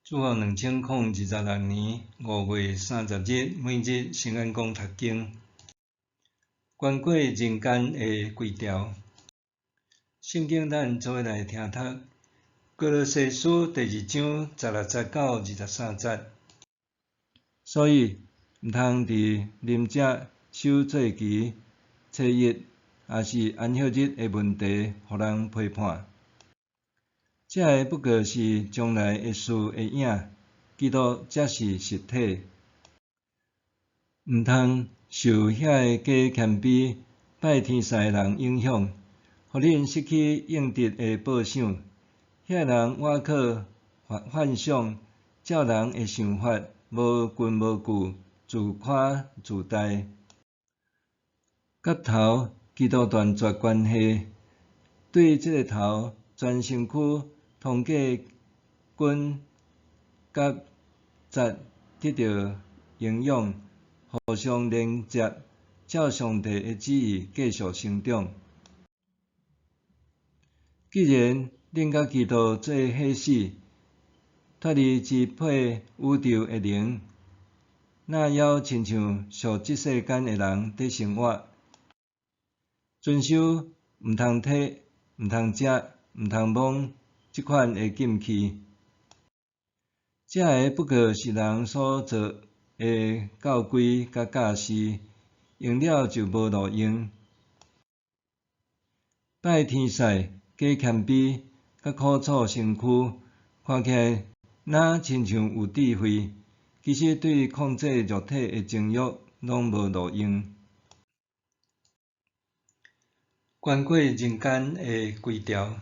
主後2026年5月30日，每日聖安講讀經，關過人間的規條。聖經咱做伙來聽讀《歌羅西書》第二章16節到23節。所以，毋通佇啉食、守節期、初一，抑是安息日的問題，予人批判。這个不過是將來的事的影，基督才是實體。毋通受遐个假謙卑、拜天使的人影響，予恁失去應得的報賞。遐人倚靠幻想，照人的想法，無根無據，自誇自大。佮頭基督斷絕關係，對這个頭，全身軀通過筋佮節得著營養，互相連接，照上帝的旨意繼續成長。既然恁佮基督做伙死，脫離支配宇宙的靈，哪猶親像屬這世間的人佇生活，遵守毋通提、毋通食、毋通摸這款的禁忌。這个不過是人所造的教規佮教示，用了就無路用。拜天使、假謙卑、佮苦楚身軀，看起來若親像有智慧，其實對控制肉體的情欲攏無路用。關過人間的規條，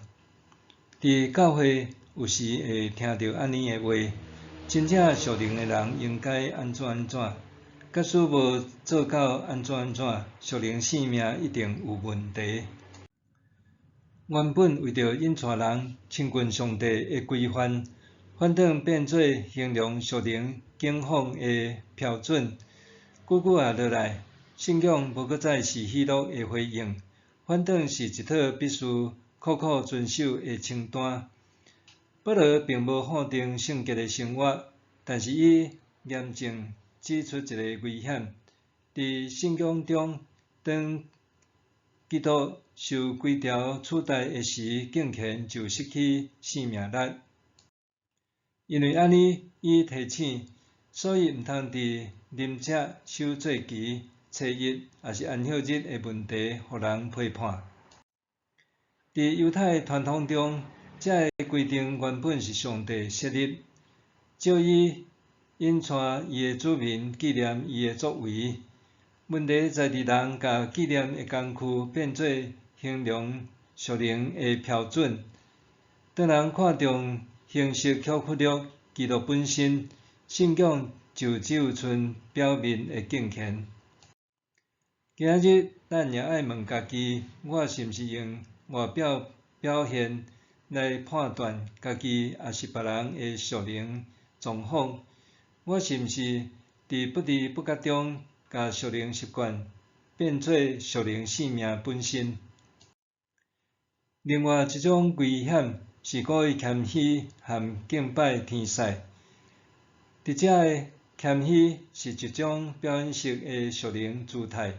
佇教會有時會聽著按呢的話：真正屬靈的人應該按怎按怎，假使無做到按怎按怎，屬靈性命一定有問題。原本為著引帶人親近上帝的規範，反轉變做形容屬靈境況的標準。久久仔落來，信仰無閣再是喜樂的回應，反轉是一套必須苦苦遵守的清單。保羅並無否定聖潔的生活，但是伊嚴正指出一个危險：佇信仰中，當基督受規條取代的時，敬虔就失去生命力。因為按呢，伊提醒，所以毋通佇啉食、守節期、初一，抑是安息日的問題，予人批判。佇猶太傳統中，這个規定原本是上帝設立，藉以引帶伊的子民紀念伊的作為。問題在佇人共紀念的工具變做衡量屬靈的標準。當人看重形式，卻忽略基督本身，信仰就只有賰表面的敬虔。今仔日咱也愛問家己：我是毋是用外表表現來判斷家己，抑是別人的屬靈狀況？我是毋是佇不知不覺中，共屬靈習慣變做屬靈性命本身？另外一種危險是故意謙虛和敬拜天使。佇遮的謙虛是一種表演式的屬靈姿態，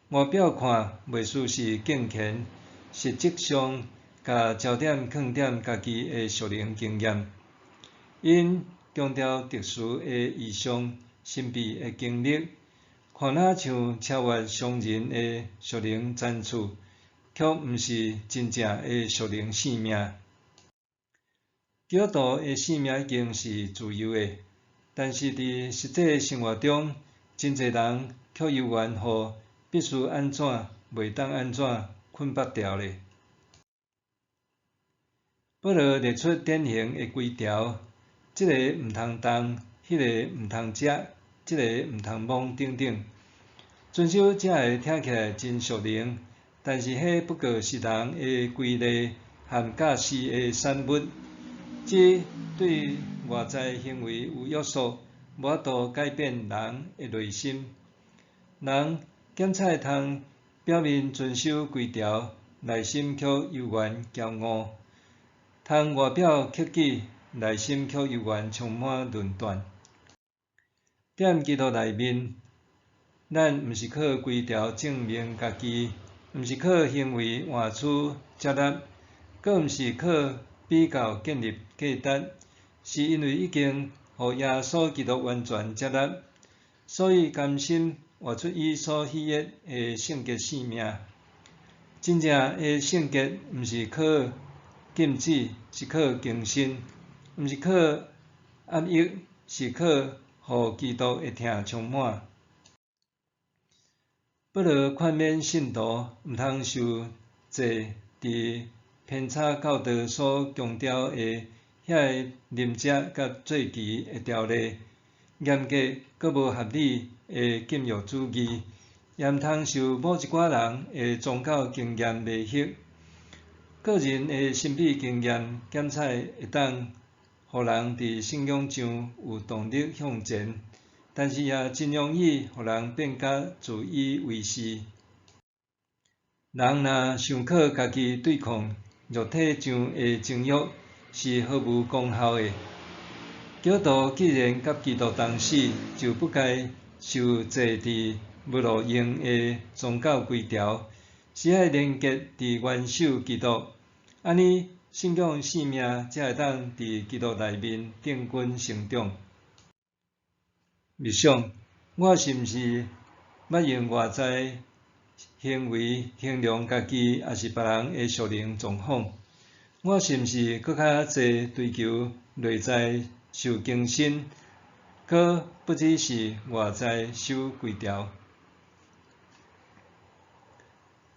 外表看袂輸是敬虔，實質上共焦點囥佇家己的屬靈經驗。𪜶強調特殊的異象、神秘的經歷，看若像超越常人的屬靈層次，卻毋是真正的屬靈性命。基督徒的性命已經是自由的，但是佇實際生活中，真濟人卻猶原予必須按怎、袂當按怎捆縛牢咧。保羅列出典型的規條，這个毋通動，彼个毋通食，這个毋通摸等等。遵守這个聽起來真屬靈，但是彼不過是人的規例和教示的產物，只對外在行為有約束，無法度改變人的內心。人減菜通表面遵守規條，內心卻猶原驕傲。通外表克己，內心卻猶原充滿論斷。踮基督內面，咱毋是靠規條證明家己，毋是靠行為換取接納，閣毋是靠比較建立價值，是因為已經予耶穌基督完全接納，所以甘心活出伊所喜悅的聖潔生命。真正的聖潔毋是靠禁止，是靠更新；毋是靠壓抑，是靠予基督的疼充滿。保羅勸勉信徒，毋通受制佇偏差教導所強調的遐个啉食佮祭旗的條例，嚴格閣無合理的禁欲主義，也毋通受某一寡人的宗教經驗迷惑。個人的神秘經驗檢採會當予人佇信仰上有動力向前，但是也真容易予人變甲自以為是。人若想靠家己對抗肉體上的情欲，是毫無功效的。基督徒既然佮基督同死，就不該受制佇無路用的宗教規條，是愛連結佇元首基督，按呢信仰生命才會當佇基督內面定根成長。默想，我是毋是捌用外在行為形容家己，抑是別人的屬靈狀況？我是毋是閣較濟追求內在受更新，閣不只是外在守規條？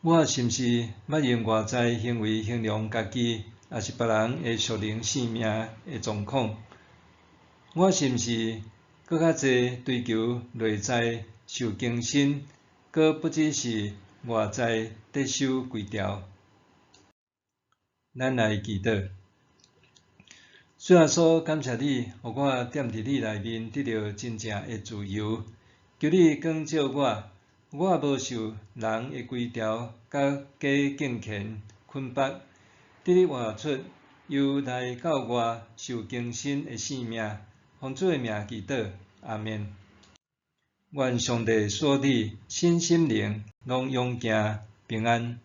我是毋是捌用外在行為形容家己，抑是別人的屬靈生命的狀況？我是毋是閣較濟追求內在受更新，閣不只是外在得守規條？咱來祈禱。主耶穌，感謝你，予我踮佇你內面得著真正的自由。求你光照我，我無受人的規條佮假敬虔捆綁，得以活出由內到外受更新的生命。奉主的名祈禱，阿們。願上帝賜你身心靈攏勇健平安。